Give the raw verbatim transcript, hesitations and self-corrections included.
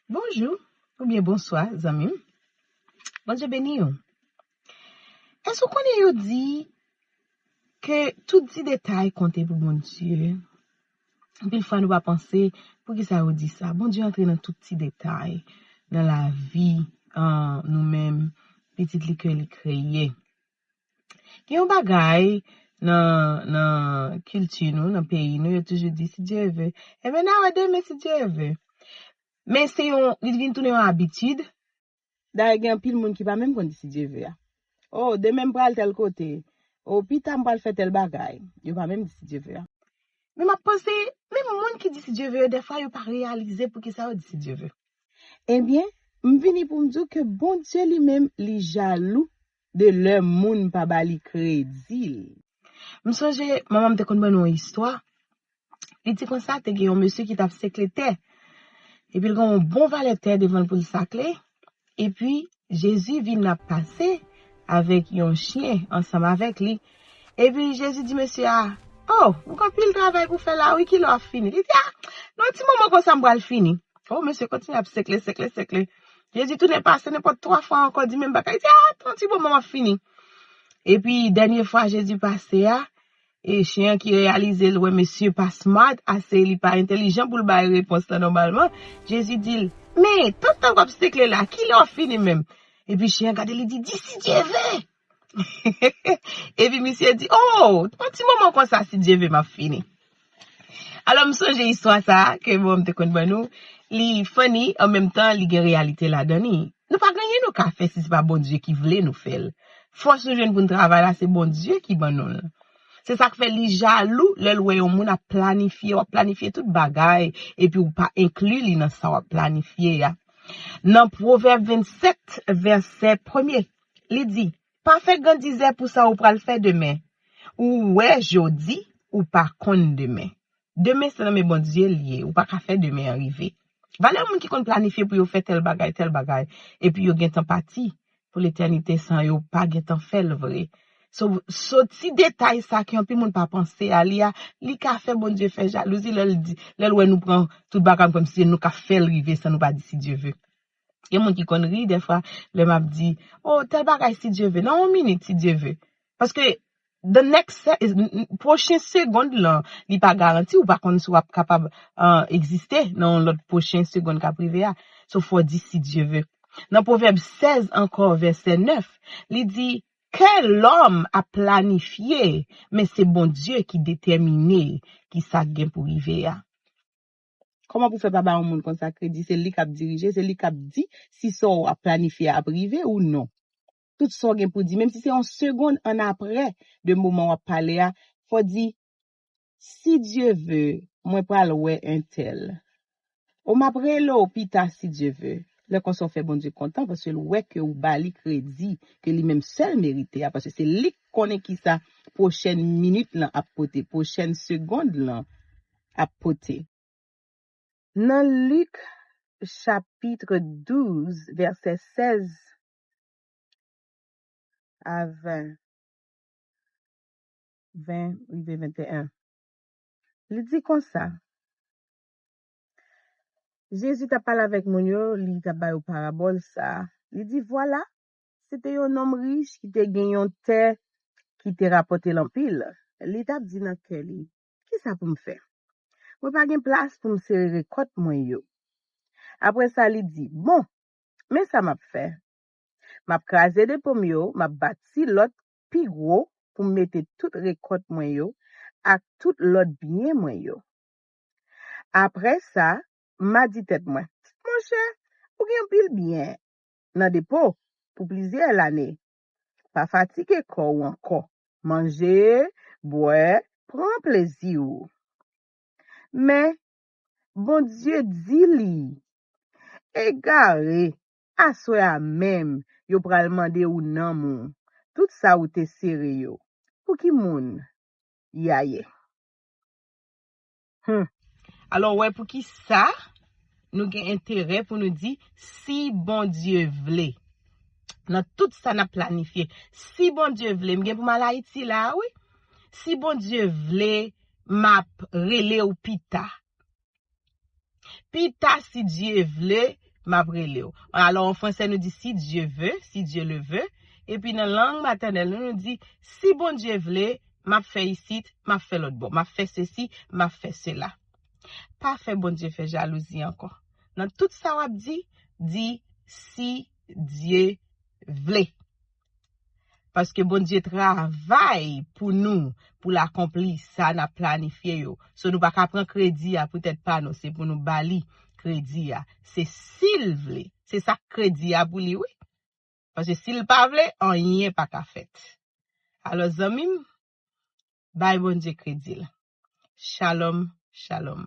Bonjou oubyen bonswa, zanmi m. Bondye beni w. Èske w konnen yo di ke tout ti detay konte pou Bondye? Anpil fwa, nou pa panse, poukisa yo di sa? Bondye antre nan tout ti detay nan lavi, ah, nou menm, pitit li ke li kreye. Gen yon bagay nan, nan kilti nou, nan peyi nou, yo toujou di, "Si Dye ve." Ebyen, n a wè demen, si Dye ve. Men se yon, li vin tounen yon abitid. Dayè, gen anpil moun ki pa menm konn di, "Si Dye ve" a. "O, demen m pral tèl kote. O, pita m pral fè tèl bagay." Yo pa menm di, "Si Dye ve" a. Men m ap panse, menm moun ki di, "Si Dye ve" yo, dèfwa yo pa reyalize poukisa yo di, "Si Dye ve." Ebyen, m vini pou m di w ke Bondye li menm, li jalou de lè moun pa ba li kredi l. M sonje, manman m te konn ban nou yon istwa. Li di konsa, te gen yon mesye ki t ap sekle tè. Epi l gen yon bon valè tè devan l pou l sakle. Epi, Jezi vin ap pase avèk yon chen ansanm avèk li. Epi, Jezi di mesye a, "O, ou gen anpil travay pou fè la, wi, kilè w ap fini?" Li di, "A, nan yon ti moman konsa, m pral fini." O, mesye kontinye ap sekle, sekle, sekle. Jezi tounen pase nenpòt twa fwa ankò, di menm bagay. Li di, "A, nan yon ti moman, m ap fini." Epi, dènye fwa Jezi pase a, e chen an ki reyalize l wè mesye pa smart ase, li pa entèlijan pou l bay repons lan nòmalman, Jezi di l, "Men, tann tan w ap sekle la, kilè w ap fini menm?" Epi chen an gade li di, "Di si Dye ve." Epi misye di, "O, yon ti moman konsa, si Dye ve, m ap fini." Alò, m sonje istwa sa a ke bon, m te konn ban nou. Li funny, an menm tan, li gen reyalite ladan li. Nou pa gen anyen nou ka fè si se pa Bondye ki vle nou fè l. Fòs nou jwenn pou n travay la, se Bondye ki ban nou l. Se sa k fè li jalou lè l wè yon moun ap planifye, w ap planifye tout bagay, epi w pa enkli li nan sa w ap planifye a. Nan Pwovèb vennsèt, vèsè premye, li di, "Pa fè grandizè pou sa ou pral fè demen. Ou wè jodi, ou pa konn demen." Demen se nan men Bondye l ye, ou pa ka fè demen an rive. Valè moun ki konn planifye pou yo fè tèl bagay, tèl bagay, epi yo gentan pati pou letènite san yo pa gentan fè l vre. So, so ti detay sa ke anpil moun pa panse a li a, li ka fè Bondye fè jalouzi lè l di, lè l wè nou pran tout bagay kòmsi se nou k ap fè l rive san nou pa di si Dye ve. Gen moun ki konn ri dèfwa lè m ap di, "O, tèl bagay si Dye ve." Nan yon minit, si Dye ve. Paske the next se-, n-, n-, pwochen segond lan, li pa garanti, ou pa konn si w ap kapab, ah, egziste nan yon lòt pwochen segond k ap rive a. So, fò w di si Dye ve. Nan Pwovèb sèz ankò, vèsè nèf, li di, "Kè lòm ap planifye, men se Bondye ki detèmine ki sa k gen pou rive a." Kòman pou fè pa ba yon moun konsa kredi? Se li k ap dirije, se li k ap di si sa w ap planifye ap rive ou non. Tout sa w gen pou di, menm si se yon segonn ann apre de moman w ap pale a, fò w di, "Si Dye ve, mwen pral wè entèl. O, m ap rele w pita, si Dye ve." Lè konsa, w fè Bondye kontan, paske l wè ke w ba li kredi ke li menm sèl merite a, paske se li k konnen kisa pwochèn minit lan ap pote, pwochèn segond lan ap pote. Nan Lik chapit douz, vèsè sèz a ven, ven rive venteyen, li di konsa, Jezi t ap pale avèk moun yo, li t ap ba yo parabòl sa a. Li di, "Vwala, se te yon nonm rich ki te gen yon tè ki te rapòte l anpil." Li t ap di nan kè li, 'Kisa pou m fè? Mwen pa gen plas pou m sere rekòt mwen yo.' Apre sa, li di, 'Bon, men sa m ap fè. M ap kraze depo m yo, m ap bati lòt pi gwo pou m mete tout rekòt mwen yo ak tout lòt byen mwen yo. Apre sa, m a di tèt mwen, Monchè, ou gen anpil byen nan depo pou plizyè lane. Pa fatige kò w ankò. Manje, bwè, pran plezi w.' Men, Bondye di li, 'Egare, aswè a menm, yo pral mande ou nanm ou, tout sa ou te sere yo. Pou ki moun y a ye?'" Hmm. Alò, w wè poukisa nou gen enterè pou nou di, "Si Bondye vle." Nan tout sa n ap planifye, "Si Bondye vle, m gen pou m al Ayiti la, wi. Si Bondye vle, m ap rele w pita. Pita, si Dye vle, m ap rele w. Alò, an fransè, nou di si Dye ve, si Dye le ve. Epi nan lang matènèl nou, nou di si Bondye vle, m ap fè isit, m ap fè lòt bò, m ap fè sesi, m ap fè sela. Pa fè Bondye fè jalouzi ankò. Nan tout sa w ap di, di si Dye vle. Paske Bondye travay pou nou, pou l akonpli sa n ap planifye yo. So nou pa ka pran kredi a poutèt pa nou, se pou nou ba li kredi a. Se si l vle. Se sa k kredi a pou li, wi. Paske si l pa vle, anyen pa ka fèt. Alò, zanmi m, bay Bondye kredi l. Shalom, shalom.